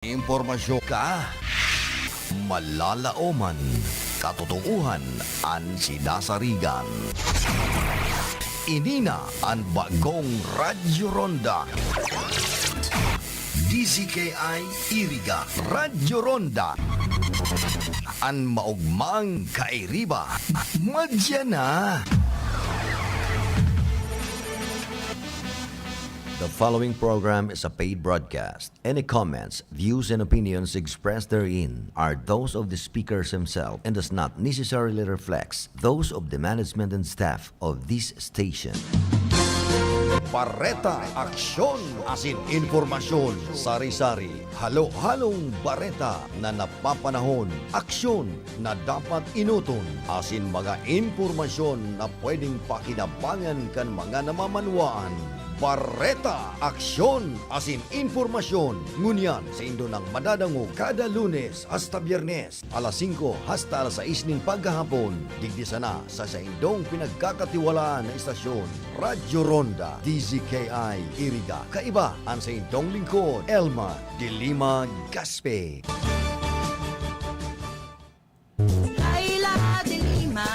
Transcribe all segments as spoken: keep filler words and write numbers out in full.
Impormasyon ka. Malalaoman. Katotohanan an sinasarigan. Ini na an bagong Radyo Ronda. D Z K I Iriga, Radyo Ronda. An maogmang kairiba, madya na. The following program is a paid broadcast. Any comments, views, and opinions expressed therein are those of the speakers himself and does not necessarily reflect those of the management and staff of this station. Bareta, aksyon, asin impormasyon. Sari-sari, halo-halong bareta na napapanahon, aksyon na dapat inoton, asin mga impormasyon na pwedeng pakinabangan kan mga namamanwaan. Bareta, aksyon, asin impormasyon. Ngunyan, saindo nang madadangog kada Lunes hasta Biyernes, alas singko hasta alas sais nin paghahapon. Digdi sana sa saindong pinagkakatiwalaan na istasyon, Radyo Ronda, D Z K I Iriga. Kaiba an saindong lingkod, Elma de Lima Gaspe. Laila de Lima,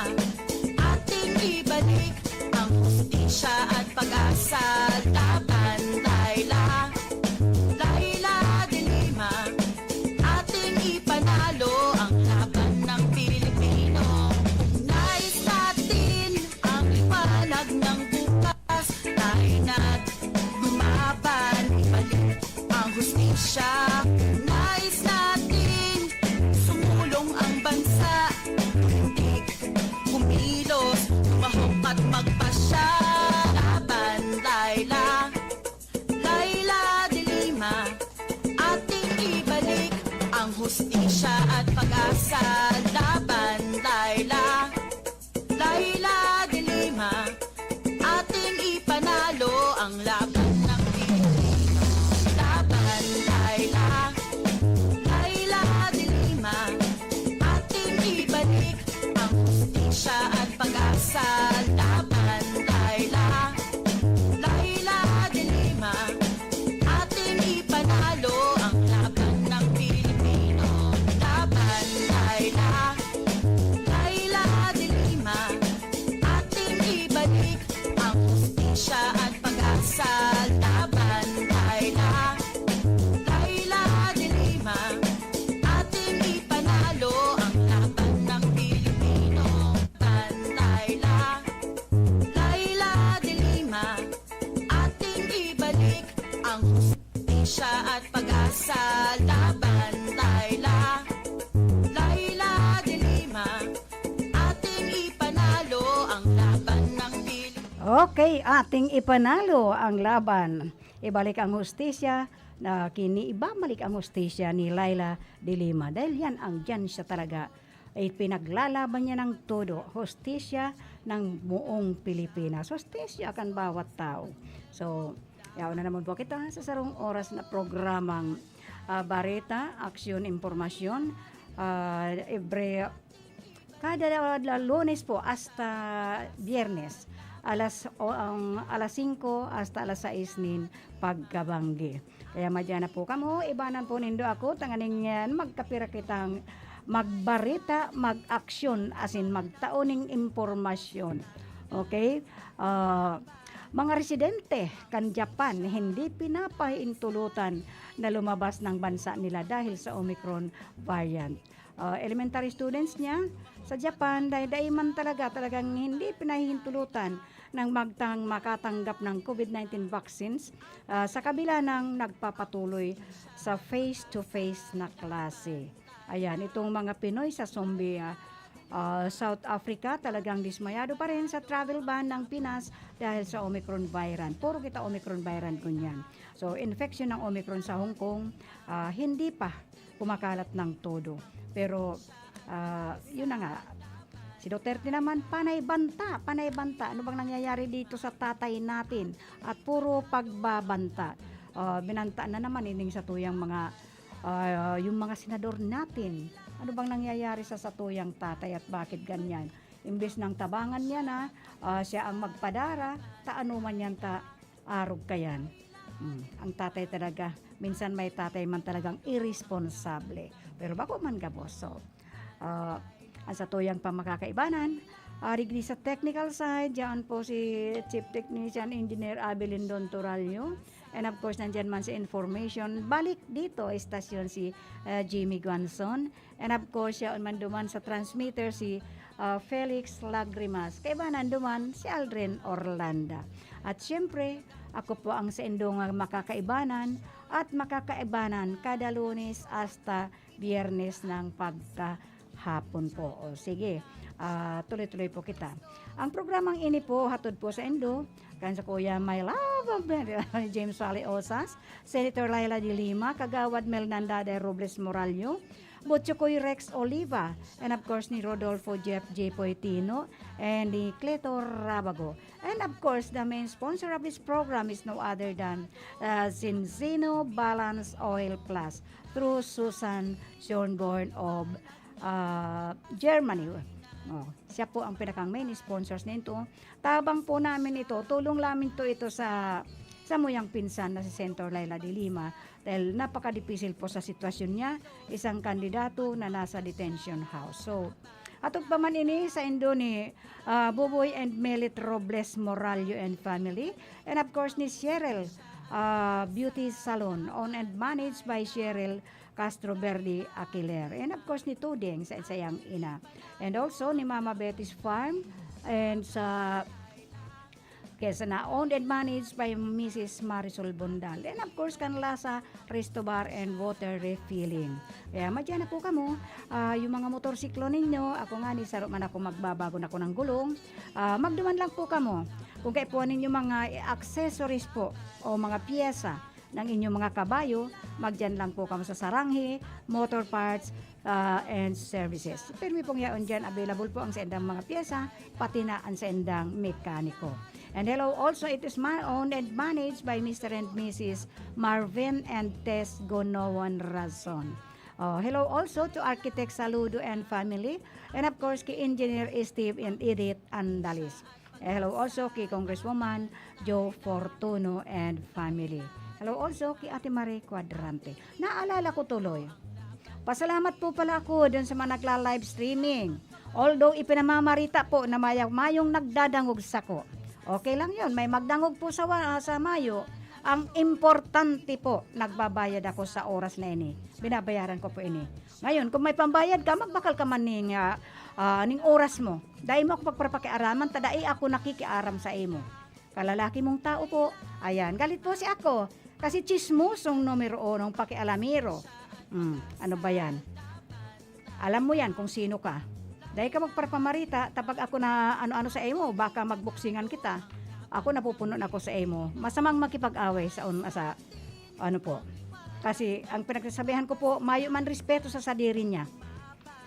ating ibalik ang hustisya at pag-asa. Laban, Laila. Laila de Lima, ating ipanalo ang laban ng Pilipino. Nais natin ang liwanag ng bukas. Tayo na't lumaban, ibalik ang hustisya. Nais natin sumulong ang bansa. Tumindig, kumilos, tumahok at magpasya. Laban, Laila. Laila de Lima, ating ibalik ang hustisya at pag-asa. Laban, Laila. Laila de Lima, ating ipanalo ang laban ng Pilipino. Laban, Laila. Laila de Lima, ating ibalik ang hustisya at pag-asa. Laban, Laila. Laila de Lima, ating ipanalo ang laban ng Pilipino. Laban, Laila. Laila de Lima, ating ibalik ang hustisya at pag-asa. Laban, Laila. Laila de Lima, ating ipanalo ang laban ng Pilipino. Laban, Laila. Laila de Lima, ating ibalik ang hustisya at pag-asa. Laban, Laila. Laila de Lima, ating ipanalo ang laban ng Pilipino. Okay, ating ipanalo ang laban. Ibalik ang hustisya na kini ibabalik ang hustisya ni Laila de Lima dahil yan ang diyan siya talaga ay pinaglalaban niya ng todo, hustisya ng buong Pilipinas, hustisya kan bawat tao. So, yaon na naman po kita sa sarong oras na programang ah, bareta, aksyon, impormasyon. Ah, every, kada la- Lunes po hasta Biyernes, alas, o, ang, alas singko hasta alas sais nin pagkabanggi. Kaya madya na po kamo, ibanan po nindo ako, tanganing yan, magkapira kitang magbareta, mag-aksyon, asin magtao ning impormasyon. Okay? Ah, mga residente kan Japan hindi pinapahintulutan na lumabas ng bansa nila dahil sa Omicron variant. Ah, elementary students niya sa Japan, dai-dai man talaga, talagang hindi pinahihintulutan ng magtang-, makatanggap ng COVID nineteen vaccines, ah, sa kabila ng nagpapatuloy sa face-to-face na klase. Ayan, itong mga Pinoy sa Zambia, ah, South Africa, talagang dismayado pa rin sa travel ban ng Pinas dahil sa Omicron variant. Puro kita Omicron variant ngunyan. So, infection ng Omicron sa Hong Kong, ah, hindi pa kumakalat ng todo. Pero, ah, yun na nga, si Duterte naman, panay banta, panay banta. Ano bang nangyayari dito sa tatay natin? At puro pagbabanta. Ah, binanta na naman ining satuyang mga, ah, yung mga senador natin. Ano bang nangyayari sa satuyang tatay at bakit ganyan? Imbes ng tabangan niya na, ah, siya ang magpadara, ta ano man yan ta arog kayan. Mm, ang tatay talaga, Minsan may tatay man talagang iresponsable, pero bako man gabos. So, ah, ang satuyang pamakakaibanan, ah, digdi sa technical side, diyan po si Chief Technician Engineer Abelindon Torallo. And of course, nandiyan man sa information, balik dito, estasyon si, ah, Jimmy Guanzon. And of course, yaon man duman sa transmitter si, ah, Felix Lagrimas. Kaibanan duman si Aldrin Orlanda. At siyempre, ako po ang saindong makakaibanan at makakaibanan kada Lunes hasta Biyernes ng pagkahapon po. O sige, ah, tuloy-tuloy po kita. Ang programang ini po, hatod po saindo kan sa Kuya My Love of James Wally Osas, Senator Laila de Lima, Kagawad Mel Nandada Robles Morallo, Butchokoy Rex Oliva, and of course ni Rodolfo Jeff J Poitino, and ni Cleto Rabago. And of course, the main sponsor of this program is no other than, uh, Cinzino Balance Oil Plus through Susan Schonborn of, uh, Germany. Oh, siya po ang pinakang main sponsors nito. Tabang po namin ito, tulong namin to ito sa, sa muyang pinsan na si Senator Laila de Lima, dahil napakadipisil po sa sitwasyon niya, isang kandidato na nasa detention house. So, hatod pa man ini saindo ni, ah, Buboy and Melit Robles Morallo and family, and of course ni Cheryl, ah, Beauty Salon, owned and managed by Cheryl Castro Verde Aquiler, and of course ni Tudeng sa sayang ina, and also ni Mama Betty's Farm, and sa Quezon na owned and managed by Missus Marisol Bondal. And of course, kan Lasa Resto Bar and Water Refilling. Kaya madyan na po kamo, ah, yung mga motorsiklo ninyo, ako nga ni saro man ako magbabago na ko ng gulong, ah, magduman lang po kamo. Kung kaipuhan ninyo mga accessories po o mga pyesa ng inyong mga kabayo, magdiyan lang po kamo sa Saranghe Motor Parts, ah, and Services. Pirmi pong yaon diyan, available po ang saindang mga pyesa, pati na ang saindang mekaniko. And hello also, it is ma-, owned and managed by Mister and Missus Marvin and Tess Gonoan Razon. Oh, hello also to Architect Saludo and family, and of course, kay Engineer Steve and Edith Andalis. Eh, hello also kay Congresswoman Jo Fortuno and family. Hello also kay Ate Marie Cuadrante. Naalala ko tuloy. Pasalamat po pala ako dun sa mga nagla-live streaming. Although ipinamamarita po na maya-, mayong nagdadangog sako. Okay lang yun, may magdangog po sa wa-, sa mayo. Ang importante po, nagbabayad ako sa oras na ini. Binabayaran ko po ini. Ngayon, kung may pambayad ka, magbakal ka man ning, ah, ah, ning oras mo. Dai mo ako pagpapakiaraman, ta dai ako nakikiaram sa imo. Kalalaki mong tao po. Ayan, galit po si ako. Kasi chismosong numero unong pakialamero. Hmm, ano ba yan? Alam mo yan kung sino ka. Dai ka magpapamarita, tapag ako na ano-ano sa imo, baka magbuksingan kita. Ako, napupuno na ako sa imo. Masamang makipag-away sa un-, sa, ano po. Kasi ang pinagsasabihan ko po, mayo man respeto sa sadiri niya.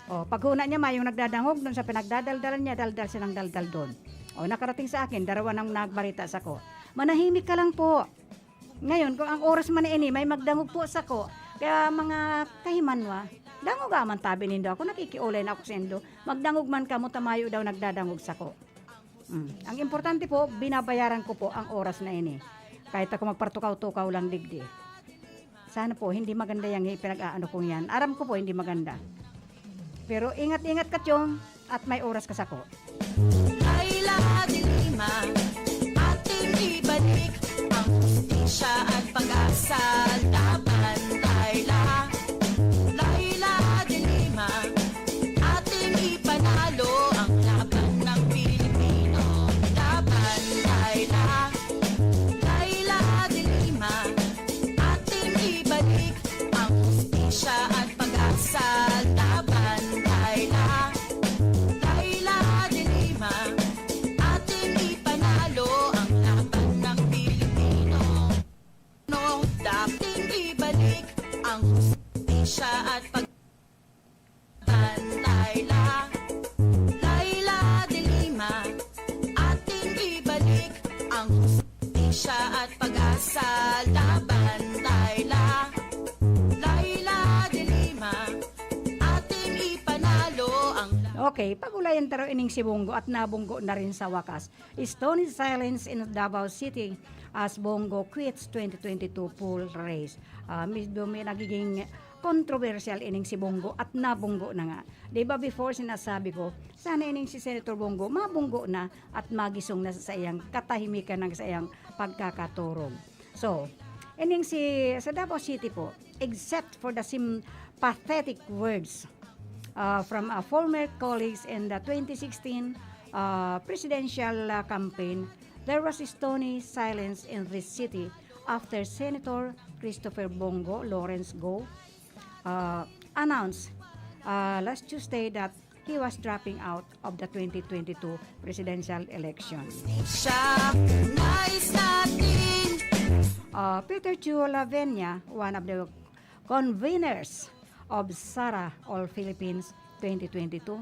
O, paghuna niya, mayong nagdadangog dun sa pinagdadaldalan niya, daldal siya ng daldal dun. O, nakarating sa akin, darawa nang nagbarita sako. Manahimik ka lang po. Ngayon, kung ang oras man na ini, may magdangog po sako, kaya mga kahimanwa, dangoga man tabi nindo ako, nakikiolay na ako saindo. Magdangog man kamo, ta mayo daw nagdadangog sako. Mm. Ang importante po, binabayaran ko po ang oras na ini. Kahit ako magpartukaw-tukaw lang digdi. Sana po, hindi maganda yang ipinag-aano kong yan. Aram ko po, hindi maganda. Pero ingat-ingat ka, Chong, at may oras ka sako. Laila de Lima, ating ibalik ang hustisya at pag-asa laban, Laila. Laila de Lima, ating ipanalo ang laban ng Pilipino. Laban, Laila. Laila de Lima, ating ibalik ang hustisya at pag-asa laban, Laila. Laila de Lima, ating ipanalo ang laban ng Pilipino. No, dating ibalik ang hustisya at pag-, Laila, Laila de Lima, ating ibalik ang hustisya at pag-asa laban, Laila. Laila de Lima, ating ipanalo ang Okay, pag-ulayan ta raw ining si Bunggo at nabunggo na rin sa wakas. Stony silence in Davao City. as Bongo quits twenty twenty-two poll race. Ah, medyo may nagiging controversial ining si Bongo at nabunggo na nga. Di ba before sinasabi ko, sana ining si Senator Bongo mabunggo na at magisong na sa iyang katahimikan ng sa iyang pagkakaturog. So, ining si sa Davao City po, except for the sympathetic words uh, from a former colleagues in the twenty sixteen uh, presidential uh, campaign, there was a stony silence in this city after Senator Christopher Bongo Lawrence Go uh, announced uh, last Tuesday that he was dropping out of the twenty twenty-two presidential election. Siya, nais natin. Uh, Peter Chu Lavenia, one of the conveners of Sara All Philippines twenty twenty-two,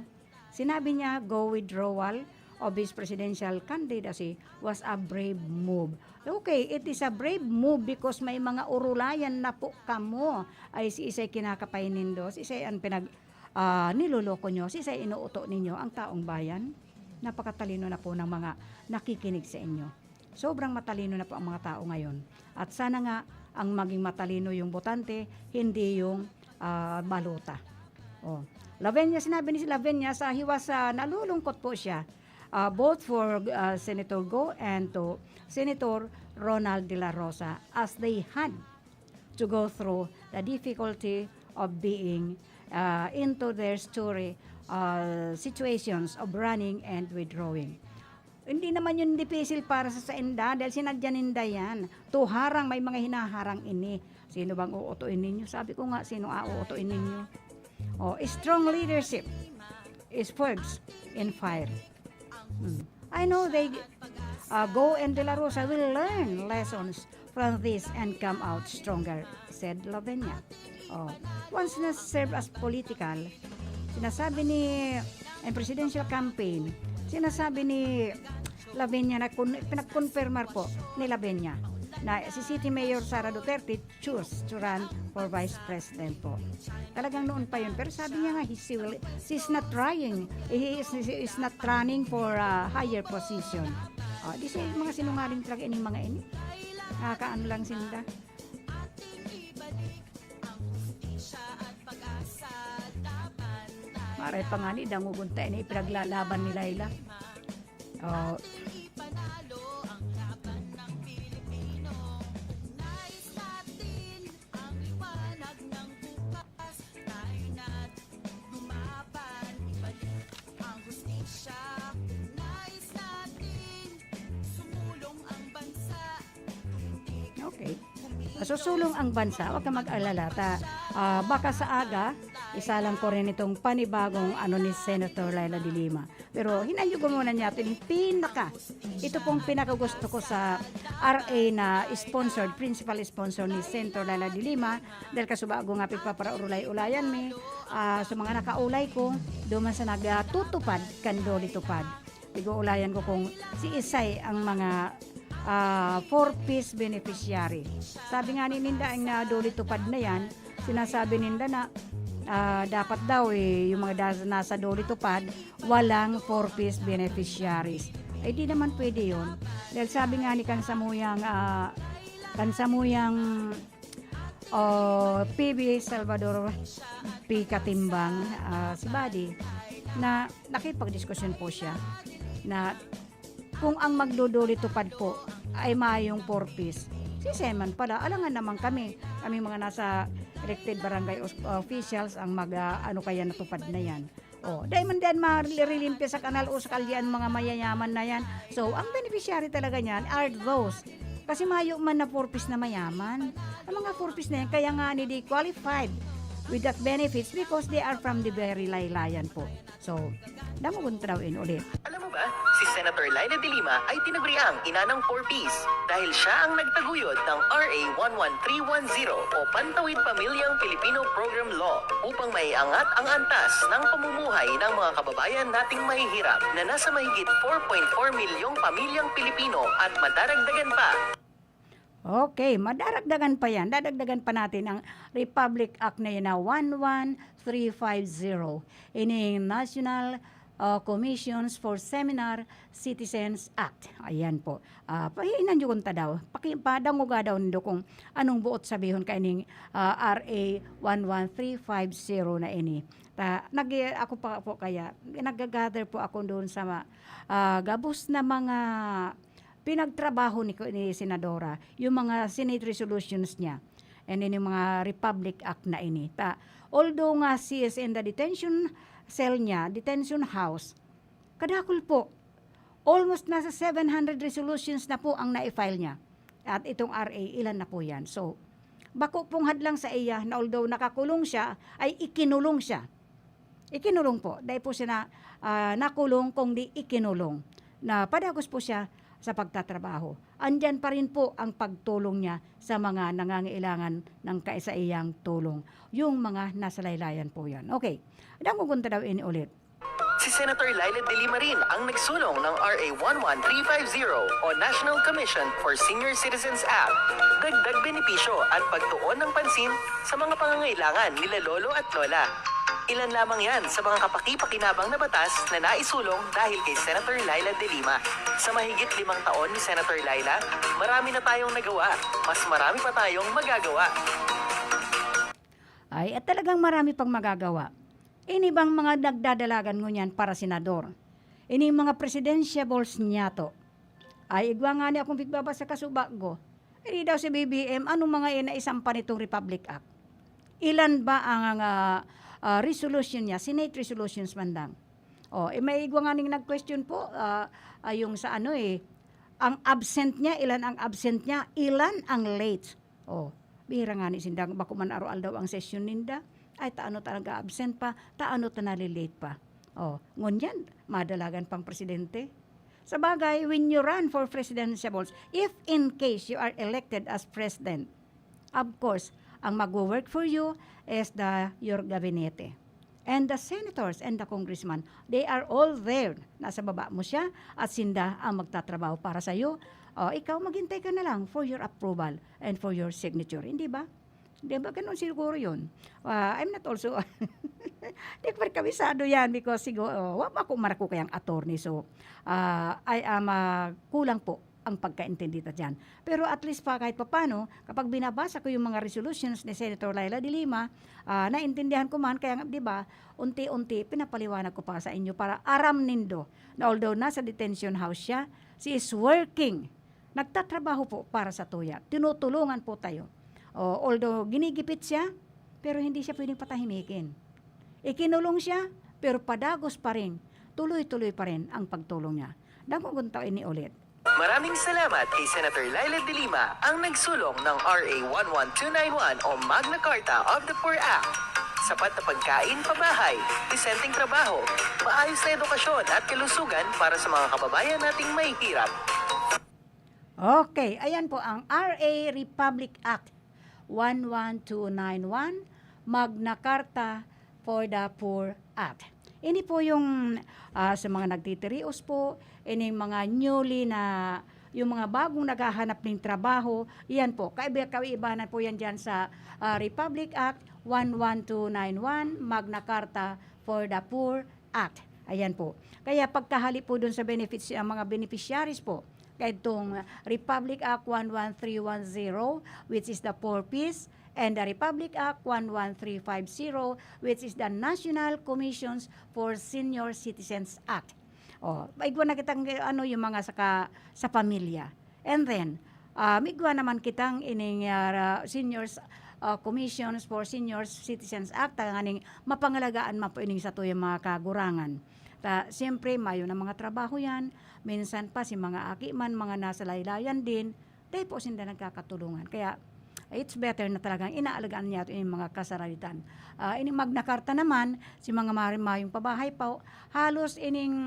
sinabi niya, Go withdrawal of his presidential candidacy was a brave move. Okay, it is a brave move because may mga urulayan na po kamo ay si isay kinakapay nindo, si isay ang pinag ah, niloloko nyo, si isay inuuto ninyo ang taong bayan? Napakatalino na po ng mga nakikinig sa inyo. Sobrang matalino na po ang mga tao ngayon. At sana nga ang maging matalino yung botante, hindi yung ah, balota. Oh. Lavinia, sinabi ni Lavinia sa he was ah, nalulungkot po siya uh, both for uh, Senator Go and to Senator Ronald De La Rosa as they had to go through the difficulty of being uh, into their story uh, situations of running and withdrawing. Hindi naman yun dipisil para sa sainda dahil sinadya ninda yan. Tuharang, may mga hinaharang ini. Sino bang uutuin ninyo? Sabi ko nga, sino ang uutuin ninyo? Oh, strong leadership is forged in fire. Mm. I know they uh, Go and De La Rosa will learn lessons from this and come out stronger, said Lavinia. Oh, once na serve as political, sinasabi ni ang presidential campaign, sinasabi ni Lavinia na kun, pinagkonfirmar po ni Lavinia na si City Mayor Sara Duterte choose to run for Vice President po. Talagang noon pa yun. Pero sabi niya nga, he, she will, she's not trying. He is, she is not running for a higher position. Oh, di siya yung mga sinungaling talaga ining mga ini. Nakakaano lang sinda. Maray pa nga ni, dangogon tayo na ipaglalaban ni Laila. Oh. Okay. Susulong ang bansa, huwag ka mag-alala. Ta, ah, baka sa aga, isalang ko rin itong panibagong ano ni Senator Leila de Lima. Pero hinanyo ko muna niya ito yung pinaka, ito pong pinakagusto ko sa R A na sponsored, principal sponsor ni Senator Leila de Lima, dahil kasubago nga pigpaparaulay-ulayan mi, ah, sa mga nakaulay ko, duman sa nagtutupad, kan DOLE TUPAD. Pig-uulayan ko kung si isay ang mga ah, four Ps beneficiary. Sabi nga ni ninda, ang na DOLE TUPAD na yan, sinasabi ninda na ah, dapat daw eh, yung mga das- nasa DOLE TUPAD, walang four Ps beneficiaries. Eh di naman pwede yun. Dahil sabi nga ni Kansamuyang, ah, Kansamuyang o P B Salvador P Katimbang, ah, si Buddy, na nakipagdiskusyon po siya na kung ang magdo-DOLE TUPAD po ay mayong four Ps, si Seman pala, alangan naman kami, kami mga nasa elected barangay os- officials ang mag, ah, ano kaya na TUPAD na yan. Oh, dahil man diyan marilimpya sa kanal o sa kalye ang mga mayayaman na yan. So, ang beneficiary talaga niyan are those. Kasi mayo man na four Ps na mayaman. Ang mga four Ps na yan, kaya nga ni di qualified with that benefits because they are from the very laylayan po. So, damo kong trawin ulit. Alam mo ba, si Senator Leila de Lima ay tinaguriang ina ng four Ps dahil siya ang nagtaguyod ng R A one one three one zero o Pantawid Pamilyang Pilipino Program Law upang maiangat ang antas ng pamumuhay ng mga kababayan nating mahihirap na nasa mahigit four point four milyong pamilyang Pilipino at madaragdagan pa. Okay, madaragdagan pa yan. Dadagdagan pa natin ang Republic Act na yun na one one three five zero. Ining National ah, Commissions for Senior Citizens Act. Ayan po. Ah, pahinan nyo kung tadaw. Paki-, padangoga daw nindo kung anong buot sabihon kaining, ah, R A one one three five zero na ini. Ta, nag-, ako pa po kaya, nag-gather po ako doon sa ma-, ah, gabos na mga pinagtrabaho ni, ni Senadora, yung mga Senate resolutions niya, and then yung mga Republic Act na ini. Ta, although nga she is in the detention cell niya, detention house, kadakul po, almost nasa seven hundred resolutions na po ang na-file niya. At itong R A, ilan na po yan? So, bako pong hadlang sa iya na although nakakulong siya, ay ikinulong siya. Ikinulong po. Dahil po siya na, ah, nakulong, kung di ikinulong. Na padagos po siya sa pagtatrabaho. Andyan pa rin po ang pagtulong niya sa mga nangangailangan ng kaisaiyang tulong. Yung mga nasa laylayan po yan. Okay. Dangogon ta daw ini ulit. Si Senator Leila de Lima rin ang nagsulong ng R A one one three five zero o National Commission for Senior Citizens Act. Dagdag benepisyo at pagtuon ng pansin sa mga pangangailangan nila lolo at lola. Ilan lamang yan sa mga kapaki-pakinabang na batas na naisulong dahil kay Senator Leila de Lima. Sa mahigit limang taon ni Senator Leila, marami na tayong nagawa. Mas marami pa tayong magagawa. Ay, at talagang marami pang magagawa. Ini bang mga nagdadalagan ngunyan para senador? Ini mga presidentiables niyato. Ay, igwa nga ni akong pigbabasa kasuba ko. Ini daw si B B M, anong mga yan na isampa nitong Republic Act? Ilan ba ang, ang, ah, ah, resolution niya? Senate resolutions man lang. Oh, eh, may igwa nga ning nag-question po, ah, ah, yung sa ano eh, ang absent niya, ilan ang absent niya, ilan ang late. Oh, bihira nga ni sindang bako man araw-aldaw ang sesyon ninda. Ay, taano ta nag-absent pa, taano ta nalilate pa. Oh, ngunyan, madalagan pang presidente. Sa bagay, when you run for presidentiables, if in case you are elected as president, of course, ang magwo-work for you is the your gabinete. And the senators and the congressman, they are all there. Nasa baba mo siya at sinda ang magtatrabaho para sa'yo. O, ikaw, maghintay ka na lang for your approval and for your signature. Hindi ba? Di ba ganun siguro yun? Ah, I'm not also, di ko rin kabisado yan because siguro, wa pa ako marako kayang attorney. So, ah, I am, ah, kulang po ang pagkaintindi ta diyan. Pero at least pa, kahit papano, kapag binabasa ko yung mga resolutions ni Senator Leila de Lima, ah, naintindihan ko man, kaya nga, di ba, unti-unti, pinapaliwanag ko pa sa inyo para aram nindo na although nasa detention house siya, she is working. Nagtatrabaho po para sa tuya. Tinutulungan po tayo. O, although ginigipit siya, pero hindi siya pwedeng patahimikin. Ikinulong siya, pero padagos pa rin, tuloy-tuloy pa rin ang pagtulong niya. Dangogon ta ini ulit. Maraming salamat kay Senator Leila de Lima, ang nagsulong ng R A one one two nine one o Magna Carta of the Poor Act. Sapat na pagkain, pabahay, desenteng trabaho, maayos na edukasyon at kalusugan para sa mga kababayan nating mahihirap. Okay, ayan po ang R A Republic Act one one two nine one, Magna Carta for the Poor Act. Ini po yung, ah, sa mga nagtitirios po, ining mga newly na, yung mga bagong naghahanap ng trabaho, yan po, kaiba-, kaibahan po yan dyan sa, ah, Republic Act one one two nine one, Magna Carta for the Poor Act. Ayan po. Kaya pagkahali po dun sa benefits, ang mga beneficiaries po, kaitong Republic Act one one three one zero, which is the Four Ps, and the Republic Act one one three five zero, which is the National Commissions for Senior Citizens Act. Oh, igwa na kitang, ano, yung mga saka, sa pamilya. And then, ah, migwa naman kitang ining, ah, ra-, seniors, ah, commissions for Senior Citizens Act, tanganing mapangalagaan man po ining satuyang mga kagurangan. Ta, siyempre, mayo na mga trabaho yan. Minsan pa, si mga aki man, mga nasa laylayan din, dahil po sinda nagkakatulungan. Kaya, it's better na talagang inaalagaan niya ito yung mga kasaralitan. Ah, ini Magna Carta naman, si mga mari-, mayong pabahay pa, halos ining,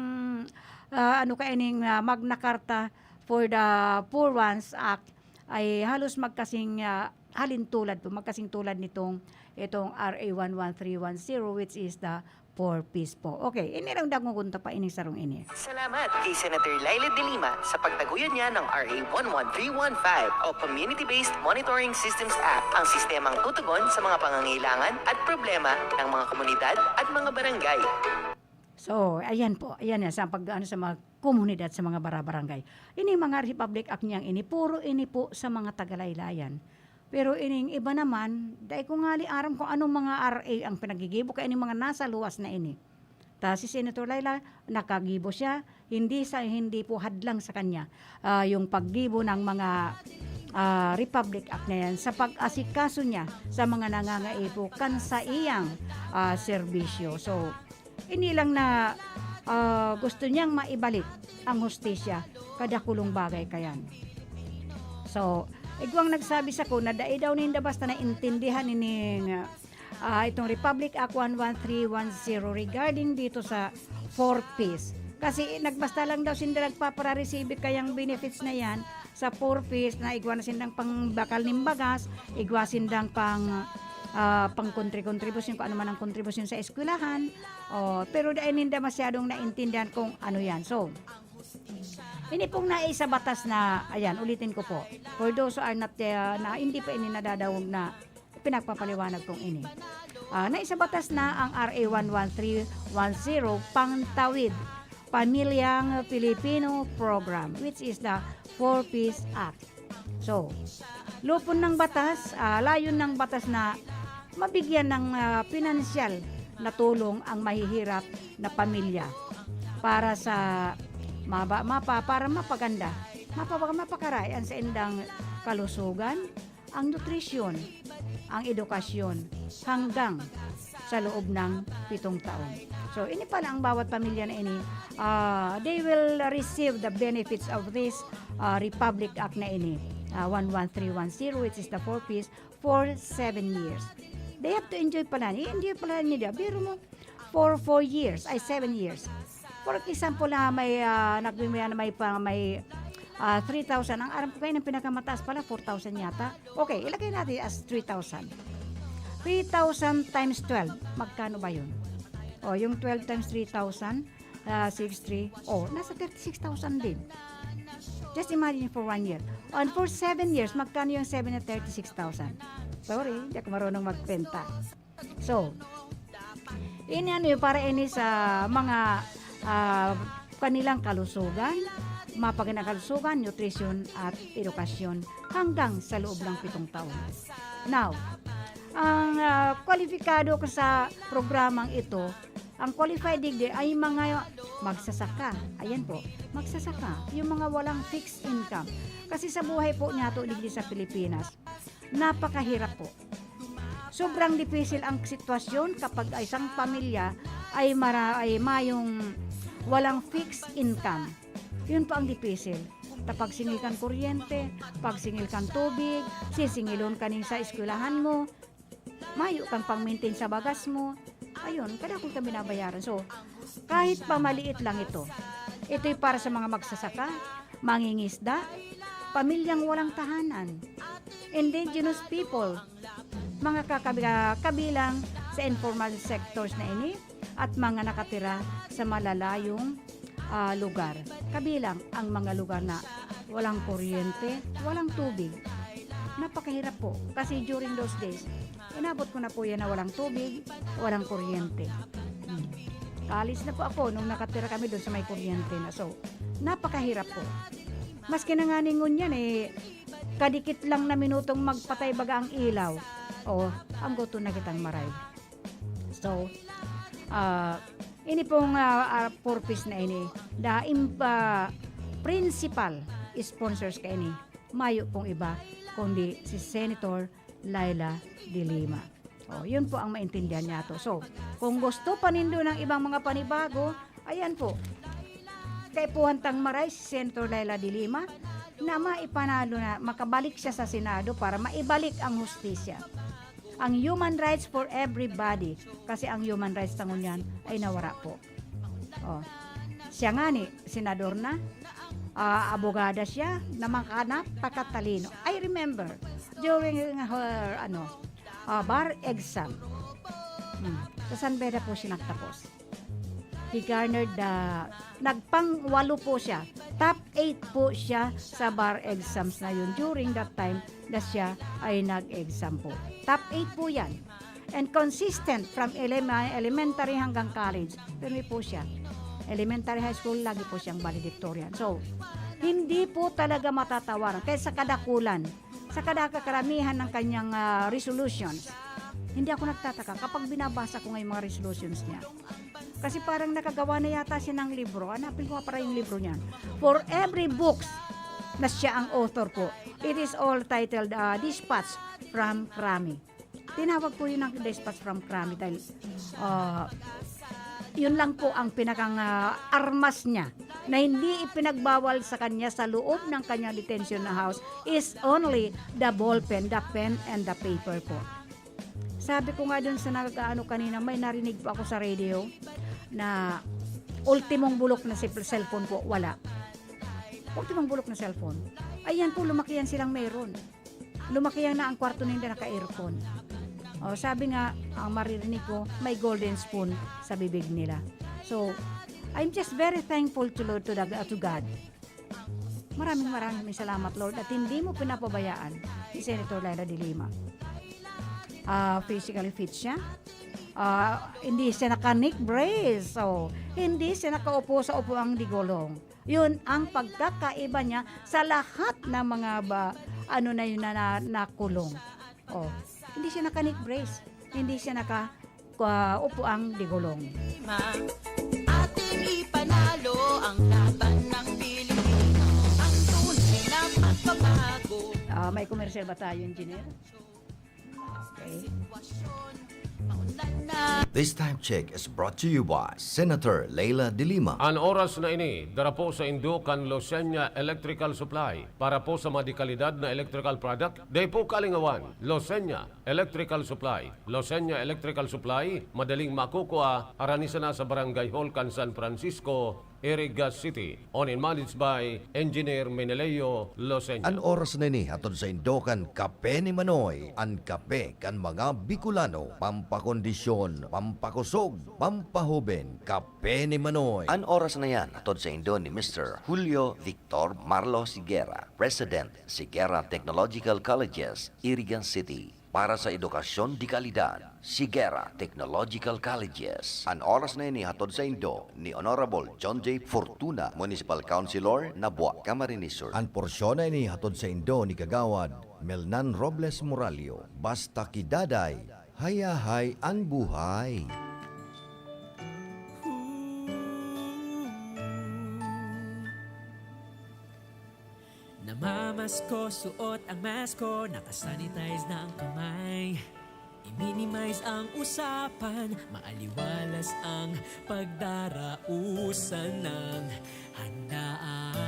ah, ano ka, ining, ah, Magna Carta for the Poor Ones Act ay halos magkasing, ah, halintulad po, magkasing tulad nitong itong R A one one three one zero, which is the Four Ps po. Okay, ini lang dangogon ta pa ining sarong ini. Salamat kay Senator Leila de Lima sa pagtaguyod niya ng R A one one three one five o Community-Based Monitoring Systems Act, ang sistemang tutugon sa mga pangangailangan at problema ng mga komunidad at mga barangay. So, ayan po, ayan yan, sa pag-ano sa mga komunidad, sa mga barabarangay. Ini mga Republic Act niyang ini, puro ini po sa mga tagalaylayan. Pero ining iba naman, dai ko ngali aram kung anong mga R A ang pinaggigibo, kaya ining mga nasa luwas na ini. Ta si Senator Laila, nakagibo siya, hindi sa, hindi po hadlang sa kanya, ah, yung paggibo ng mga, ah, Republic Act na yan sa pag-asikaso niya sa mga nangangaipo kan sa iyang, ah, serbisyo. So, ini lang na, ah, gusto niyang maibalik ang hustisya, kadakulong bagay kayan. So, igwang nagsabi sako na dai daw ninda basta naintindihan ining, ah, itong Republic Act one one three one zero regarding dito sa four Ps. Kasi nagbasta lang daw sinda nagpapara-receive kayang benefits na yan sa four Ps na igwa na sindang pangbakal nin bagas, igwa sindang pang, ah, pang-kontrikontribusyon, kung ano man ang kontribusyon sa eskwelahan. Oh, pero dai ninda masyadong naintindihan kung ano yan. So, ini pong naisabatas na, ayan, ulitin ko po, for those who are not, ah, na hindi pa ini nadadangog na pinagpapaliwanag kong ini. Ah, naisabatas na ang R A one one three one zero, Pangtawid Pamilyang Pilipino Program, which is the four Ps Act. So, lupon ng batas, ah, layon ng batas na mabigyan ng, ah, pinansyal na tulong ang mahihirap na pamilya para sa maba-, mapa-, para mapaganda, mapa-, mapakaray ang saindang kalusugan, ang nutrisyon, ang edukasyon, hanggang sa loob ng pitong taon. So, ini pala ang bawat pamilya na ini, ah, they will receive the benefits of this, ah, Republic Act na ini, ah, one one three one zero, which is the four Ps, for seven years. They have to enjoy pala. I-enjoy pala nila. Biro mo, for four years, ay, seven years. For example, na may, ah, nagbibigay na may pa-, may, ah, three thousand. Ang aram ko kayo, ng pinakamataas pala, four thousand yata. Okay, ilagay natin as three thousand. Three thousand times twelve, magkano ba yun? O, yung twelve times three thousand, ah, six three, oh, nasa thirty-six thousand din. Just imagine for one year. And for seven years, magkano yung seven na thirty-six thousand? Sorry, hindi ako marunong magkwenta. So, ini ano yun, para ini sa mga, ah, kanilang kalusugan, mapagandang kalusugan, nutrisyon at edukasyon hanggang sa loob ng pitong taon. Now, ang, ah, kwalipikado ka sa programang ito, ang qualified digdi ay mga magsasaka. Ayan po, magsasaka, yung mga walang fixed income. Kasi sa buhay po niyato digdi sa Pilipinas, napakahirap po. Sobrang dipisil ang sitwasyon kapag isang pamilya ay mara-, ay mayong walang fixed income. Yun po ang dipisil. Ta pagsingil kan kuryente, pagsingil kan tubig, sisingilon ka nin sa eskwelahan mo, mayo kang pang-maintain sa bagas mo. Ayun, kadakul kang binabayaran. So, kahit pa maliit lang ito, ito'y para sa mga magsasaka, mangingisda, pamilyang walang tahanan, indigenous people, mga kakabi-, kabilang sa informal sectors na ini, at mga nakatira sa malalayong, ah, lugar. Kabilang ang mga lugar na walang kuryente, walang tubig. Napakahirap po. Kasi during those days, inabot ko na po yan na walang tubig, walang kuryente. Hmm. College na po ako nung nakatira kami doon sa may kuryente na. So, napakahirap po. Maski na nga ningon yan eh, kadikit lang na minutong magpatay baga ang ilaw. O, ang guto na kitang maray. So, ah, ini pong, ah, ah, purpose na ini, the im-, ah, principal sponsors ka ini, mayo pong iba kundi si Senator Leila de Lima. Oh, yun po ang maintindihan niya to. So, kung gusto pa nindo ng ibang mga panibago, ayan po. Kaipuhan tang maray si Senator Leila de Lima na maipanalo na makabalik siya sa Senado para maibalik ang hustisya. Ang human rights for everybody. Kasi ang human rights ta ngunyan ay nawara po. Oh. Siya nga ni, senador na, ah, abogada siya, na maka-, napakatalino. I remember, during her, ano, ah, bar exam. Hmm. Sa San Beda po siya nagtapos. He garnered the, nagpang-walo po siya. Top eight po siya sa bar exams na yun during that time na siya ay nag-exam po. Top eight po yan. and consistent from elem-, elementary hanggang college. Pero may po siya. Elementary, high school, lagi po siyang valedictorian. So, hindi po talaga matatawaran. Kaya sa kadakulan, sa kada-, kakaramihan ng kanyang, ah, resolutions, hindi ako nagtataka kapag binabasa ko nga yung mga resolutions niya. Kasi parang nakagawa na yata siya ng libro. Hanapin ko nga para yung libro niyan. For every books na siya ang author po. It is all titled, ah, Dispatch from Krami. Tinawag po yun ng Dispatch from Krami dahil, ah, yun lang po ang pinakang, ah, armas niya na hindi ipinagbawal sa kanya sa loob ng kanyang detention na house is only the ball pen, the pen and the paper po. Sabi ko nga dun sa nag-aano kanina, may narinig po ako sa radio na ultimong bulok na si cellphone po, wala. Ultimong bulok na cellphone. Ayan po, lumaki yan silang meron. Lumaki yan na ang kwarto ninda naka-aircon. O, sabi nga, ang maririnig ko, may golden spoon sa bibig nila. So, I'm just very thankful to Lord, to, the, to God. Maraming, maraming salamat, Lord, at hindi mo pinapabayaan si Senator Leila de Lima. Ah, physically fit siya. Ah, hindi siya naka-neck brace. So, hindi siya nakaupo sa upuang digolong. Yun ang pagkakaiba niya sa lahat ng mga ba, ano na yun na, na, nakulong. Oh, hindi siya naka-neck brace. Hindi siya naka, ah, upuang digolong. Ating ipanalo ang laban ng Pilipino. Ang tunay na pagbabago. Ah, may commercial ba tayo, engineer? Okay. This time check is brought to you by Senator Leila de Lima. An oras na ini, dara po saindo kan Losenya Electrical Supply. Para po sa mga dekalidad na electrical product, dai po kalingawan. Losenya Electrical Supply. Losenya Electrical Supply, madaling makukua, harani sana sa Barangay Hall kan San Francisco, Iriga City. Owned and managed by Engineer Meneleo Losenya. An oras na ini hatod saindo kan Kape ni Manoy, an kape kan mga Bicolano, pampakondisyon, pampakusog, pampahoben, Kape ni Manoy. An oras na yan hatod saindo ni Mister Julio Victor Marlo Siguera, President, Siguera Technological Colleges, Iriga City. Para sa edukasyon de kalidad, Siguera Technological Colleges. An oras na ini hatod saindo ni Honorable John J Fortuna, Municipal Councilor, Nabua, Camarines Sur. An porsyon na ini hatod saindo ni Kagawad Melnan Robles Moralio. Basta ki Daday, hayahay an buhay. Namamasko, suot ang mask ko, nakasanitize na ang kamay. I-minimize ang usapan, maaliwalas ang pagdarausan ng handaan.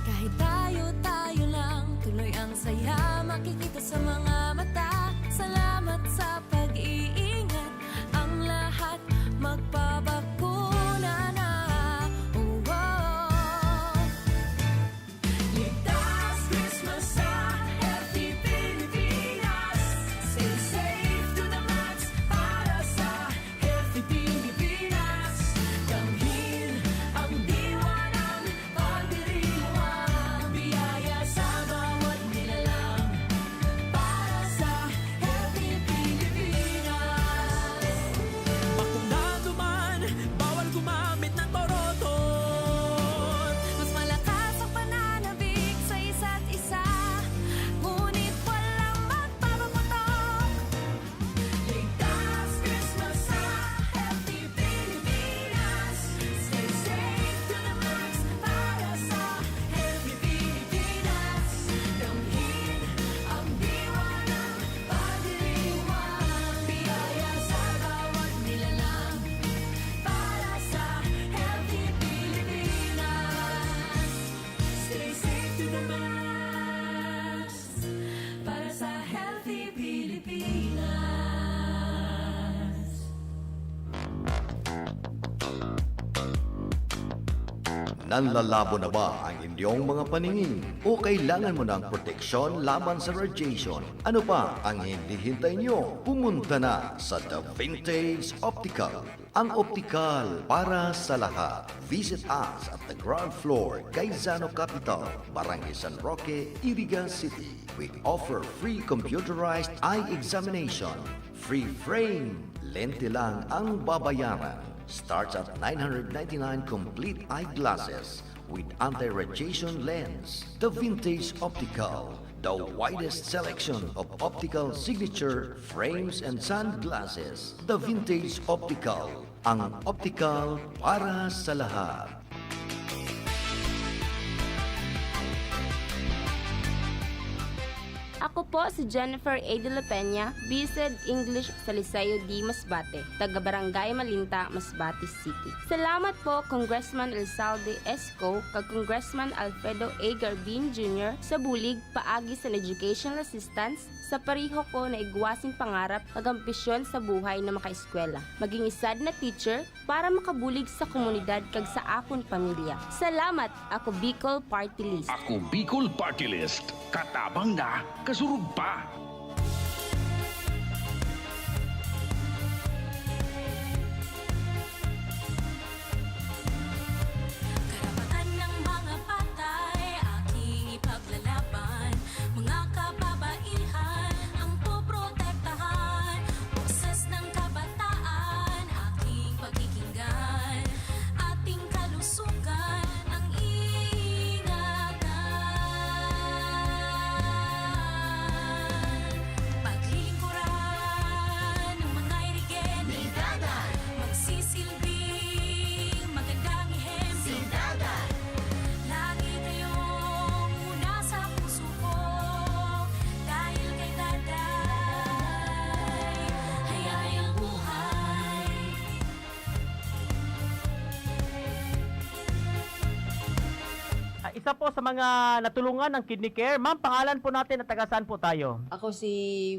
Kahit tayo-tayo lang, tuloy ang saya makikita sa mga mata. Salamat sa pag-iingat, ang lahat magpabakuna na. Oh, oh. Ligtas Christmas sa Healthy Pilipinas. Stay safe to the max para sa Healthy Pilipinas. Kamhin ang diwa ng pagdiriwang biyaya sa bawat nilalang. Para sa Healthy Pilipinas. Nanlalabo na ba ang inyong mga paningin? O kailangan mo ng proteksyon laban sa radiation? Ano pa ang hinihintay nyo? Pumunta na sa The Vintage Optical. Ang optical para sa lahat. Visit us at the ground floor, Gaisano Capital, Barangay San Roque, Iriga City. We offer free computerized eye examination. Free frame. Lente lang ang babayaran. Starts at nine hundred ninety-nine complete eyeglasses with anti-radiation lens. The Vintage Optical, the widest selection of optical signature frames and sunglasses. The Vintage Optical, ang optical para sa lahat. Ako po si Jennifer A. de la Peña, B.Sed English sa Liceo D. Masbate, taga Barangay Malinta, Masbate City. Salamat po, Congressman Elzalde Esco kag Congressman Alfredo A. Garbin Junior sa bulig paagi sa educational assistance sa pareho ko na igwasing pangarap kag ambisyon sa buhay na makaeskwela, maging isad na teacher, para makabulig sa komunidad kag sa akon pamilya. Salamat! Ako Bicol Party List. Ako Bicol Party List. Katabang na, kasurog pa. Karapatan ng mga patay, aking ipaglalaban. Mga kababaihan ang poprotektahan. Boses ng kabataan, aking pakikinggan. Ating kalusugan ang ingatan. Paglilingkuran ng mga irigente. Dadan. Magsisilbing magandang ehemplo. Dadan. Lagi kayong una sa puso ko. Dahil kay Daday, hayahayang buhay. Ah, isa po sa mga natulungan ng Kidney Care. Ma'am, pangalan po natin at taga saan po tayo? Ako si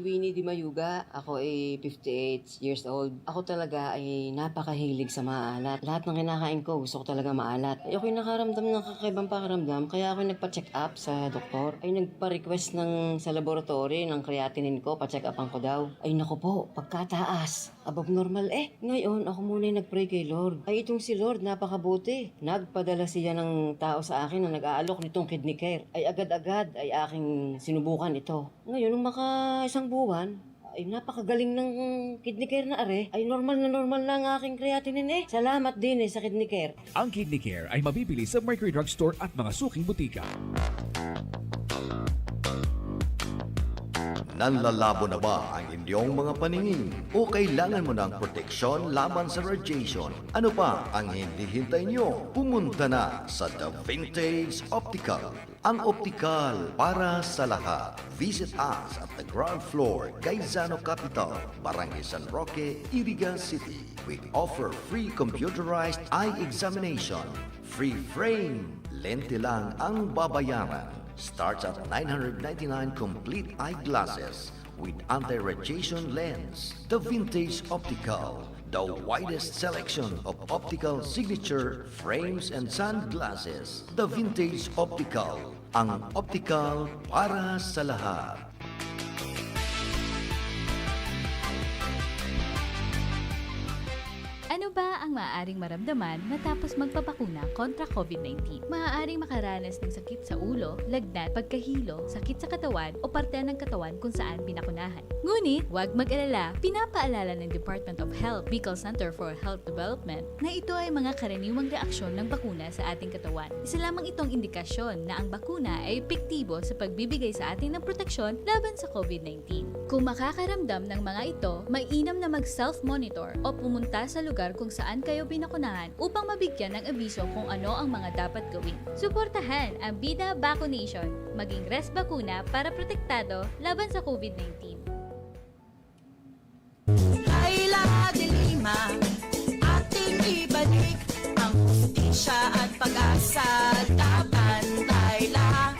Winnie Di Mayuga. Ako ay fifty-eight years old. Ako talaga ay napakahilig sa maalat. Lahat ng kinakain ko, gusto ko talaga maalat. Ay, ako'y nakaramdam ng kakaibang pakiramdam, kaya ako nagpa-check up sa doktor. Ay, nagpa-request ng, sa laboratory ng creatinine ko, pa-check upan ko daw. Ay, naku po, pagkataas. Above normal eh. Ngayon, ako muna yung nag-pray kay Lord. Ay, itong si Lord, napakabuti. Nagpadala siya ng tao sa akin na nag-aalok nitong Kidney Care. Ay, agad-agad ay aking sinubukan ito. Ngayon, nung maka isang buwan, ay, napakagaling ng Kidney Care na are. Ay, normal na normal na ang aking creatinine eh. Salamat din eh sa Kidney Care. Ang Kidney Care ay mabibili sa Mercury Drug Store at mga suking butika. Nanlalabo na ba ang inyong mga paningin? O kailangan mo ng proteksyon laban sa radiation? Ano pa ang hinihintay nyo? Pumunta na sa The Vintage Optical. Ang optical para sa lahat. Visit us at the ground floor, Gaisano Capital, Barangay San Roque, Iriga City. We offer free computerized eye examination, free frame, lente lang ang babayaran. Starts at nine hundred ninety-nine complete eyeglasses with anti-radiation lens. The Vintage Optical, the widest selection of optical signature frames and sunglasses. The Vintage Optical, ang optical para sa lahat. Ano ba ang maaaring maramdaman matapos magpabakuna kontra COVID nineteen? Maaaring makaranas ng sakit sa ulo, lagnat, pagkahilo, sakit sa katawan o parte ng katawan kung saan binakunahan. Ngunit, huwag mag-alala, pinapaalala ng Department of Health Bicol Center for Health Development na ito ay mga karaniwang reaksyon ng bakuna sa ating katawan. Isa lamang itong indikasyon na ang bakuna ay epektibo sa pagbibigay sa atin ng proteksyon laban sa COVID nineteen. Kung makakaramdam ng mga ito, mainam na mag-self-monitor o pumunta sa lugar kung saan kayo binakunahan upang mabigyan ng abiso kung ano ang mga dapat gawin. Suportahan ang Bida Vaccination. Maging Res Bakuna para protektado laban sa COVID nineteen. Kayla de Lima, ating ibalik ang hustisya at pag-asa laban Kayla.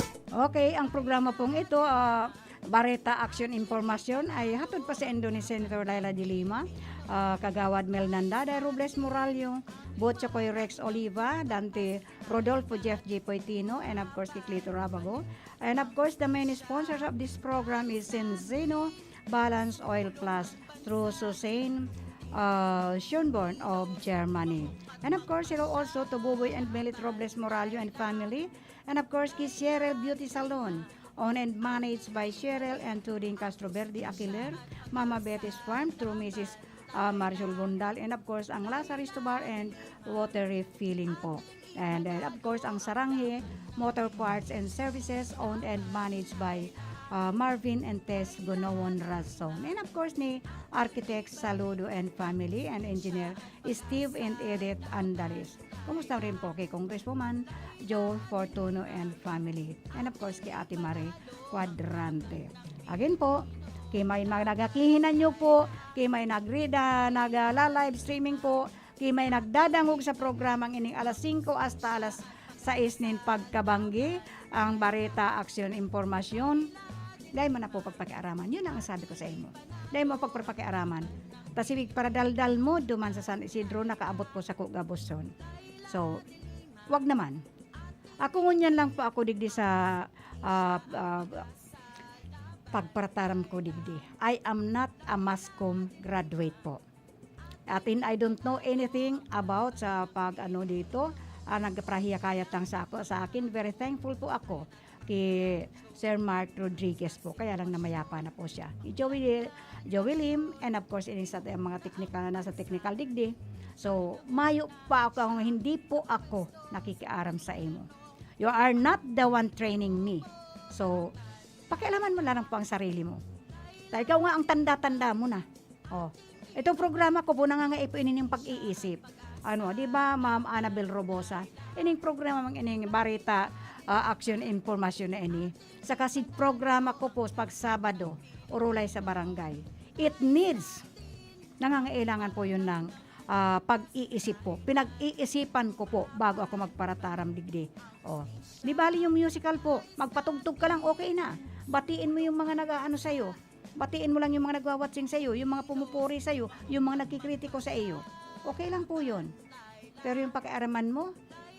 Okay, ang programa pong ito, ah, Bareta Aksyon Impormasyon ay hatod pa saindo ni Senator Leila de Lima, ah, Kagawad Mel Nandada Robles Morallo, Botchokoy Rex Oliva, Dante Rodolfo, Jeff G Poitino, and of course, kay Clito Rabago. And of course, the main sponsors of this program is Senzino Balance Oil Plus through Susanne, uh, Schönborn of Germany. And of course, hello also to Buboy and Melit Robles Morallo and family. And of course, kay Cheryl Beauty Salon, owned and managed by Cheryl and Tuding Castro Verde Aquiler, Mama Betty's Farm through Missus uh, Marisol Bundal, and of course, ang Lasa Resto Bar and Water Refilling po. And then, of course, ang Saranghe Motor Parts and Services, owned and managed by uh, Marvin and Tess Gonoon Razon. And of course, ni Architect Saludo and family and Engineer Steve and Edith Andalis. Kumusta rin po kay Congresswoman Joe Fortuno and family? And of course, kay Ate Marie Cuadrante. Again po, kay may mga nagakihinan nyo po, kay may nagrida, nagala-live streaming po, kay may nagdadangog sa programang ining alas singko hasta alas sais nin pagkabanggi, ang bareta, aksyon, impormasyon, dai mo na po pagpakiaraman. Yun ang sabi ko sa imo. Dai mo pagpapakiaraman. Ta sige, paradaldal mo duman sa San Isidro, nakaabot po sa Kugabuson. So, wag naman. Ako ngunyan lang po ako digdi sa, ah, ah, pagparataram ko digdi. I am not a mass comm graduate po. At in, I don't know anything about sa pag-ano dito. Ah, nagpapahiya-kayat lang sa ako, sa akin. Very thankful po ako kay Sir Mark Rodriguez po. Kaya lang namayapa na po siya. Kay Joey, Joey Lim, and of course, ining sa mga technical, nasa technical digdi. So, mayo pa ako, hindi po ako nakikiaram sa imo. You are not the one training me. So, pakialaman mo na lang po ang sarili mo. Ta ikaw nga ang tanda-tanda mo na. Oh. Itong programa ko po, nangangaipo ini ning pag-iisip. Ano, di ba, Ma'am Annabel Robosa? Ining programa mang ining bareta, ah, aksyon, impormasyon na ini. Saka si programa ko po pag Sabado, Orolay sa Barangay. It needs, nangangailangan po yun ng, ah, pag-iisip po. Pinag-iisipan ko po bago ako magparataram digdi. Oh. Di bali yung musical po, magpatugtog ka lang, okay na. Batiin mo yung mga nag-aano sa'yo. Batiin mo lang yung mga nagwawatsing sa'yo, yung mga pumupuri sa'yo, yung mga nagkikritiko sa iyo. Okay lang po yun. Pero yung pakiaraman mo,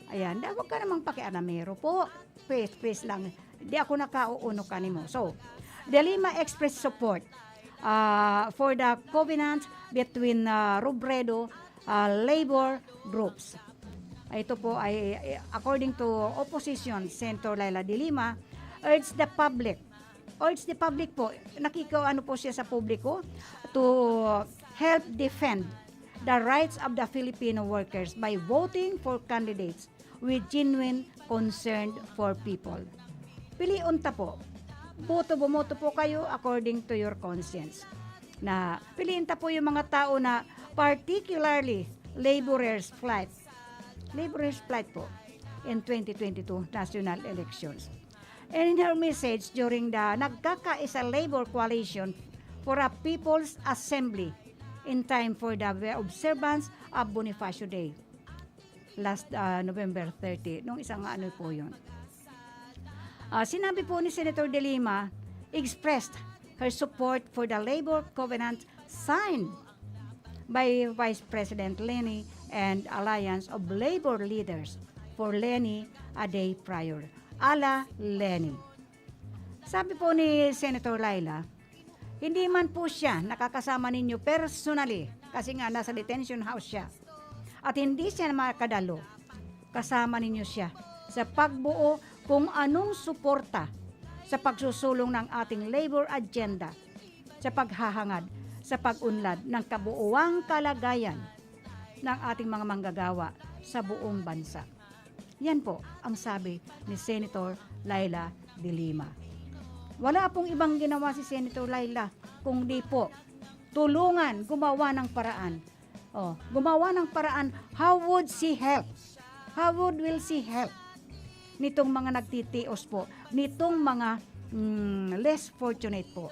ayan, da, huwag ka namang pakiaramero po. Please, please lang. Di ako nakauuno kanimo. So, De Lima express support, ah, for the covenant between, ah, Robredo, ah, labor groups. Ito po ay, eh, according to opposition, Senator Leila de Lima, urge the public, urge the public po, nakikaano po siya sa publiko, to help defend the rights of the Filipino workers by voting for candidates with genuine concern for people. Pilion ta po. Boto, bumoto po kayo according to your conscience. Na piliin ta po yung mga tao na particularly laborers plight. Laborers plight po in twenty twenty-two national elections. And in her message during the Nagkakaisa Labor Coalition for a People's Assembly in time for the observance of Bonifacio Day last, ah, November thirty, nung isang ano po yun. Ah, sinabi po ni Senator De Lima, expressed her support for the labor covenant signed by Vice President Leni and Alliance of Labor Leaders for Leni a day prior. Ala Leni. Sabi po ni Senator Leila, hindi man po siya nakakasama ninyo personally kasi nga nasa detention house siya. At hindi siya makadalo. Kasama ninyo siya sa pagbuo kung anong suporta sa pagsusulong ng ating labor agenda sa paghahangad sa pag-unlad ng kabuuang kalagayan ng ating mga manggagawa sa buong bansa. Yan po ang sabi ni Senator Leila de Lima. Wala pong ibang ginawa si Senator Leila, kung di po tulungan gumawa ng paraan. Oh, gumawa ng paraan, how would she help? How would will she help nitong mga nagtitios po, nitong mga, mm, less fortunate po?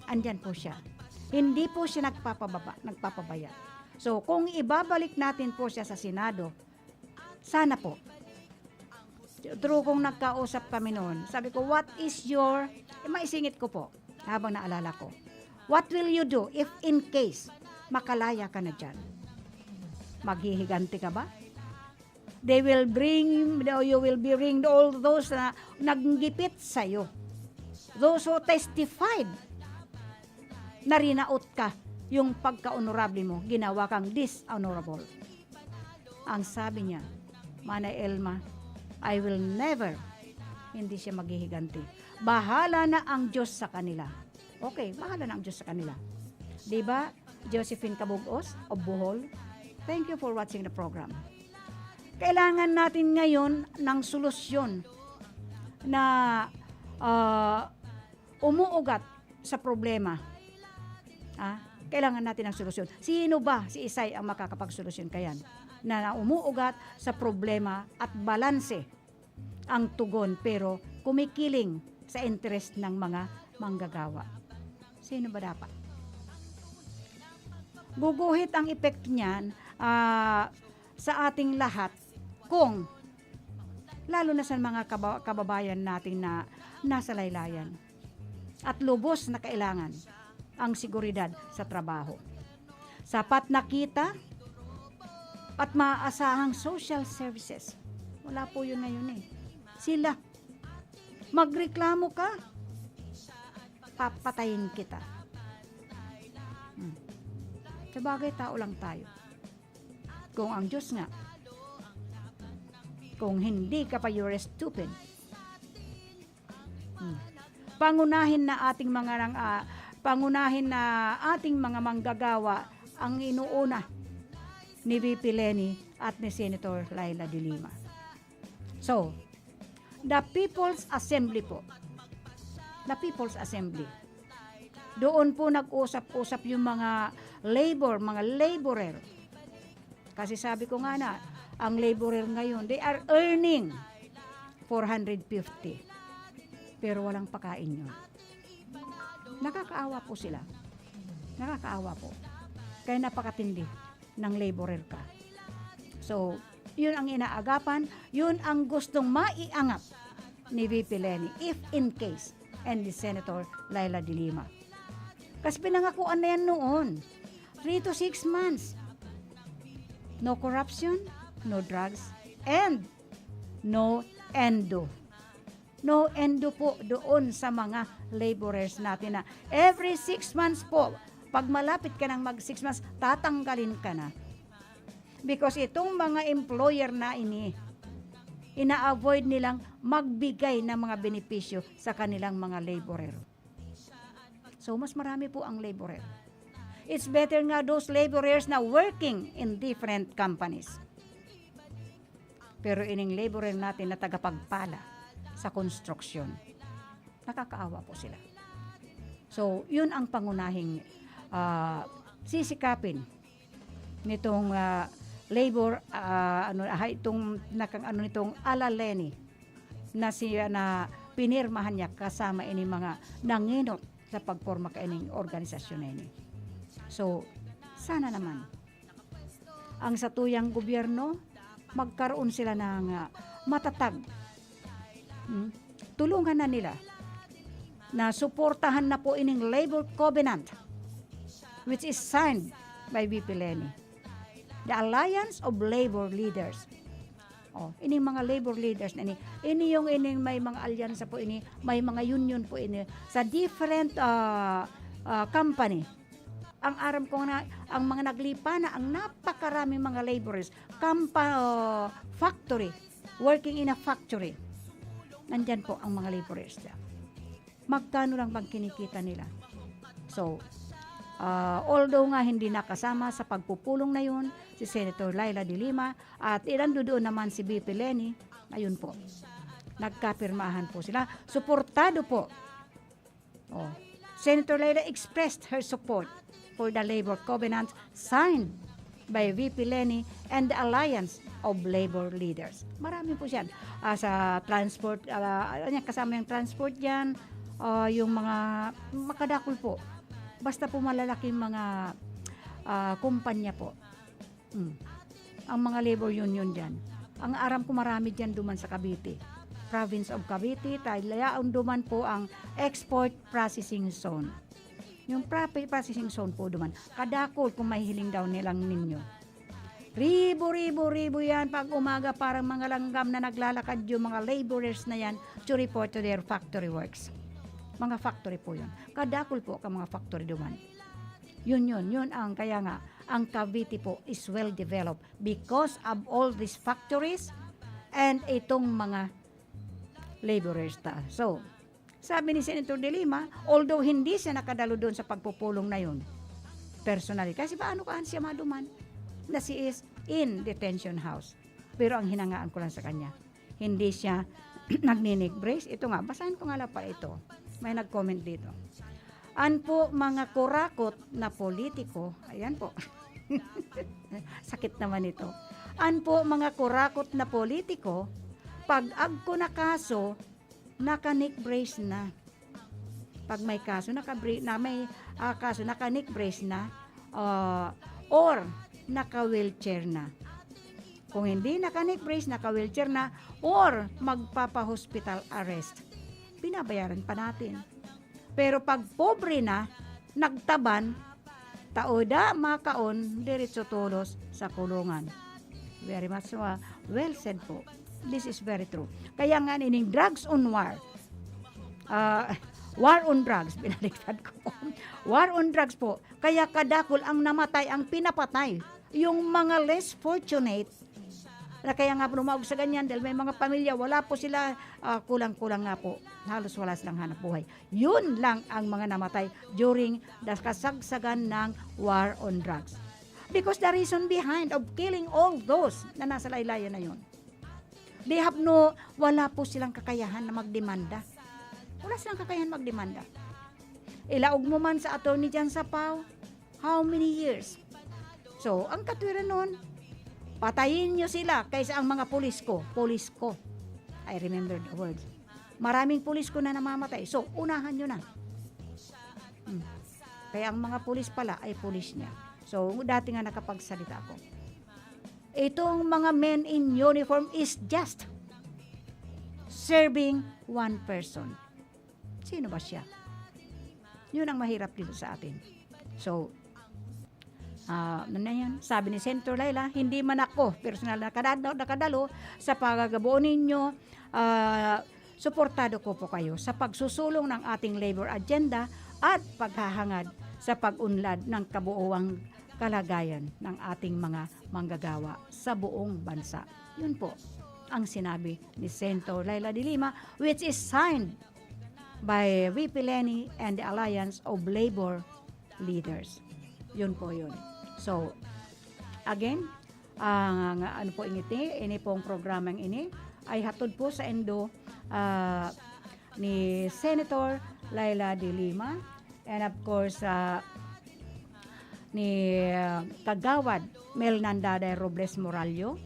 Andyan po siya. Hindi po siya nagpapababa, nagpapabaya. So, kung ibabalik natin po siya sa Senado, sana po. True, kung nagkausap kami noon, sabi ko, "What is your," eh, maisingit ko po. Habang naalala ko, what will you do if in case makalaya ka na diyan? Maghihiganti ka ba? They will bring, you will be ring all those na naggipit sa'yo. Those who testified na rinaot ka, yung pagka-honorable mo, ginawa kang dishonorable. Ang sabi niya, "Manay Elma, I will never," hindi siya maghihiganti. "Bahala na ang Diyos sa kanila." Okay, bahala na ang Diyos sa kanila. Di ba, Josephine Kabugos of Bohol? Thank you for watching the program. Kailangan natin ngayon ng solusyon na, ah, umuugat sa problema. Ah, kailangan natin ng solusyon. Sino ba si Isay ang makakapagsolusyon kayan? Na, na umuugat sa problema at balanse ang tugon, pero kumikiling sa interes ng mga manggagawa. Sino ba dapat? Guguhit ang epekto niyan, ah, sa ating lahat kung, lalo na sa mga kaba-, kababayan natin na nasa laylayan at lubos na kailangan ang seguridad sa trabaho. Sapat na kita at maaasahang social services. Wala po yun ngayon eh. Sila, magreklamo ka, papatayin kita. Hmm. Sabagay, tao lang tayo. Kung ang Diyos nga, kung hindi ka pa, you're stupid. Hmm. Pangunahin na ating mga nang, ah, pangunahin na ating mga manggagawa ang inuuna ni V P Leni at ni Senator Leila de Lima. So, the People's Assembly po. The People's Assembly. Doon po nag-usap-usap yung mga labor, mga laborer. Kasi sabi ko nga na, ang laborer ngayon, they are earning four hundred fifty. Pero walang pakain yun. Nakakaawa po sila. Nakakaawa po. Kaya napakatindi ng laborer ka. So, yun ang inaagapan, yun ang gustong maiangat ni V P Leni, if in case, and ni Senator Leila de Lima. Kasi pinangakuan na yan noon. Three to six months. No corruption, no drugs, and no endo. No endo po doon sa mga laborers natin na every six months po, pag malapit ka nang mag six months, tatanggalin ka na. Because itong mga employer na ini, ina-avoid nilang magbigay ng mga benepisyo sa kanilang mga laborer. So, mas marami po ang laborer. It's better nga those laborers na working in different companies. Pero ining laborer natin na tagapagpala sa konstruksyon, nakakaawa po sila. So, yun ang pangunahing, ah, sisikapin nitong, ah, labor, ah, ano, ah, itong nakang ano nitong Ala Leni na siya na pinirmahan niya kasama ini mga nangenot sa pagporma kaining organisasyon na ini. So, sana naman ang satuyang gobyerno, magkaroon sila ng, ah, matatag. Hmm? Tulungan na nila na suportahan na po ining Labor Covenant, which is signed by V P Leni, the Alliance of Labor Leaders. Oh, ining mga labor leaders na ini, ini yung ining may mga alyansa po ini, may mga union po ini sa different, ah, ah, company. Ang aram ko na, ang mga naglipa na, ang napakaraming mga laborers, kampa-, oh, factory, working in a factory. Nandyan po ang mga laborers dyan. Magkano lang bang kinikita nila? So, ah, although nga hindi nakasama sa pagpupulong na yun si Senator Leila de Lima at ilan doon naman si V P Leni, ayun po, nagkapirmahan po sila. Suportado po. Oh. Senator Leila expressed her support for the labor covenant signed by V P Leni and the Alliance of Labor Leaders. Marami po siyan. Ah, sa transport, ah, ano yan, kasama yung transport dyan, ah, yung mga makadakol po. Basta po malalaking mga, ah, kumpanya po. Mm. Ang mga labor union dyan. Ang aram ko marami dyan duman sa Cavite. province of Cavite, ta yaon duman po ang export processing zone. Yung prope-, processing zone po duman, kadakul kung mahihiling daw nilang ninyo. Ribo, ribo, ribo yan. Pag umaga, parang mga langgam na naglalakad yung mga laborers na yan to report to their factory works. Mga factory po yun. Kadakul po ka mga factory duman. Yun, yun, yun ang kaya nga, ang Cavite po is well developed because of all these factories and itong mga laborers ta. So, sabi ni Senator De Lima, although hindi siya nakadalo doon sa pagpupulong na yun, personally, kasi paano ka siya maduman na she is in detention house? Pero ang hinangaan ko lang sa kanya, hindi siya nagni-neck brace. Ito nga, basahin ko nga lang pa ito. May nag-comment dito. An po mga kurakot na politiko, ayan po. Sakit naman ito. An po mga kurakot na politiko, pag agko na kaso, naka-neck brace na. Pag may kaso, naka-bra-, na may, ah, kaso, naka-neck brace na, ah, or naka-wheelchair na. Kung hindi naka-neck brace, naka-wheelchair na, or magpapa-hospital arrest, binabayaran pa natin. Pero pag pobre na, nagtaban, tao da makaon, diretso tolos sa kulungan. Very much, uh, well said po. This is very true. Kaya nga nining drugs on war, ah, war on drugs, binaliktad ko po. War on drugs po. Kaya kadakul ang namatay, ang pinapatay. Yung mga less fortunate, na kaya nga po lumaog sa ganyan, dahil may mga pamilya, wala po sila, ah, kulang-kulang nga po. Halos wala silang hanap buhay. Yun lang ang mga namatay during the kasagsagan ng war on drugs. Because the reason behind of killing all those na nasa laylayan na yun, they have no, wala po silang kakayahan na magdemanda. Wala silang kakayahan magdemanda. Ilaog mo man sa attorney dyan sa pao, how many years? So, ang katwiran nun, patayin nyo sila kaysa ang mga pulis ko, pulis ko. I remember the words. Maraming pulis ko na namamatay. So, unahan nyo na. Hmm. Kaya ang mga pulis pala ay pulis niya. So, dati nga nakapagsalita ako. Itong mga men in uniform is just serving one person. Sino ba siya? Yun ang mahirap dito sa atin. So, ah, ano na yan? Sabi ni Senator Laila, "Hindi man ako personal na kadado-, nakadalo sa pagagabuon ninyo, ah, suportado ko po kayo sa pagsusulong ng ating labor agenda at paghahangad sa pag-unlad ng kabuuang kalagayan ng ating mga manggagawa sa buong bansa." Yun po ang sinabi ni Senator Laila de Lima, which is signed by V P Leni and the Alliance of Labor Leaders. Yun po yun. So, again, ang, ang ano po ingiti, ini pong programang ini ay hatod po sa indo, ah, ni Senator Laila de Lima and of course, ah, ni, ah, Kagawad Mel Nandaday Robles Morallo,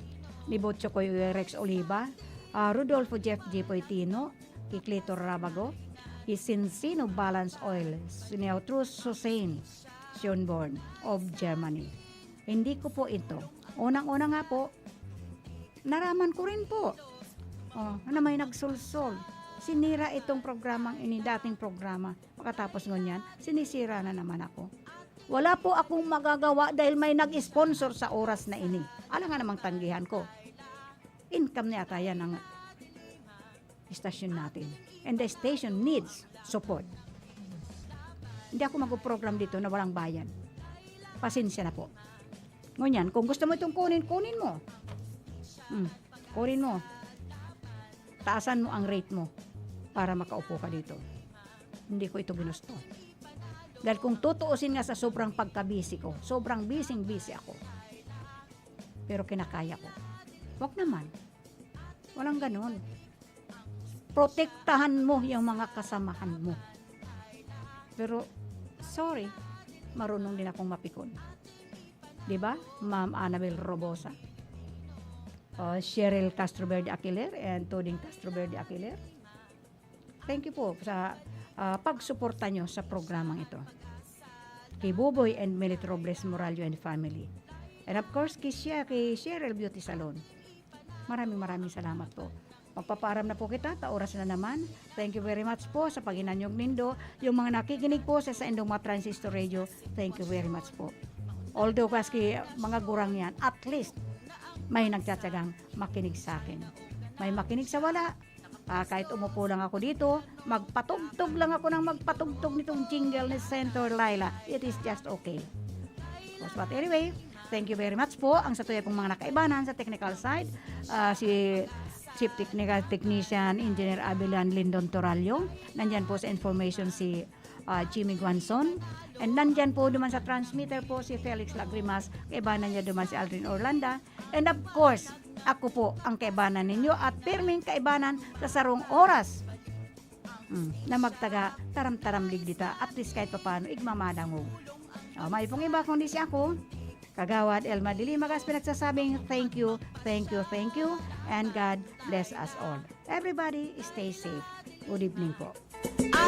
ni Botchokoy Rex Oliva, ah, Rodolfo Jeff Jipoy Tino, Kiklitor Rabago, Isinsino Balance Oil, Sineotrus Hussein Schönborn of Germany. Hindi ko po ito. Unang-una nga po, naraman ko rin po, oh, na may nagsulsol. Sinira itong programang ini, dating programa. Pagkatapos ngunyan, sinisira na naman ako. Wala po akong magagawa dahil may nag-sponsor sa oras na ini. Alangan namang tanggihan ko. Income niya ata yan ang istasyon natin. And the station needs support. Hindi ako mag-program dito na walang bayad. Pasensya na po. Ngunyan, kung gusto mo itong kunin, kunin mo. Hmm, kunin mo. Taasan mo ang rate mo para makaupo ka dito. Hindi ko ito ginusto. Dahil kung tutuusin nga sa sobrang pagkabisi ko, sobrang bising-busy ako. Pero kinakaya ko. Wag naman. Walang ganun. Protektahan mo yung mga kasamahan mo. Pero, sorry, marunong din akong mapikon. Di ba? Ma'am Annabel Robosa. Uh, Cheryl Castro Verde Aquiler and Tuding Castro Verde Aquiler. Thank you po sa, ah, pagsuporta nyo sa programang ito. Kay Buboy and Millet Robles Morallo and family. And of course, kay She-, kay Cheryl Beauty Salon. Maraming, maraming salamat po. Magpapaaram na po kita, ta oras na naman. Thank you very much po sa paghinanyog nindo. Yung mga nakikinig po sa saindong mga transistor radio, thank you very much po. Although kaski mga gurang yan, at least may nagtsatsagang makinig sa akin. May makinig sa wala, ah, kahit umupo lang ako dito, magpatugtog lang ako ng magpatugtog nitong jingle ni Senator Laila. It is just okay. But anyway, thank you very much po. Ang satuya pong mga nakaibanan sa technical side, ah, si Chief Technical Technician Engineer Abelan Lindon Torallo. Nandyan po sa information si, ah, Jimmy Guanzon. And nandyan po naman sa transmitter po si Felix Lagrimas. Kaibanan niya naman si Aldrin Orlanda. And of course, ako po ang kaibanan ninyo at pirming kaibanan sa sarong oras, mm, na magtaga taram-taram digdi ta, at least kahit papaano, igmamadangog. Oh, may pong iba kundi si ako, Kagawad Elma Dilimagas, pinagsasabing thank you, thank you, thank you, and God bless us all. Everybody, stay safe. Good evening po.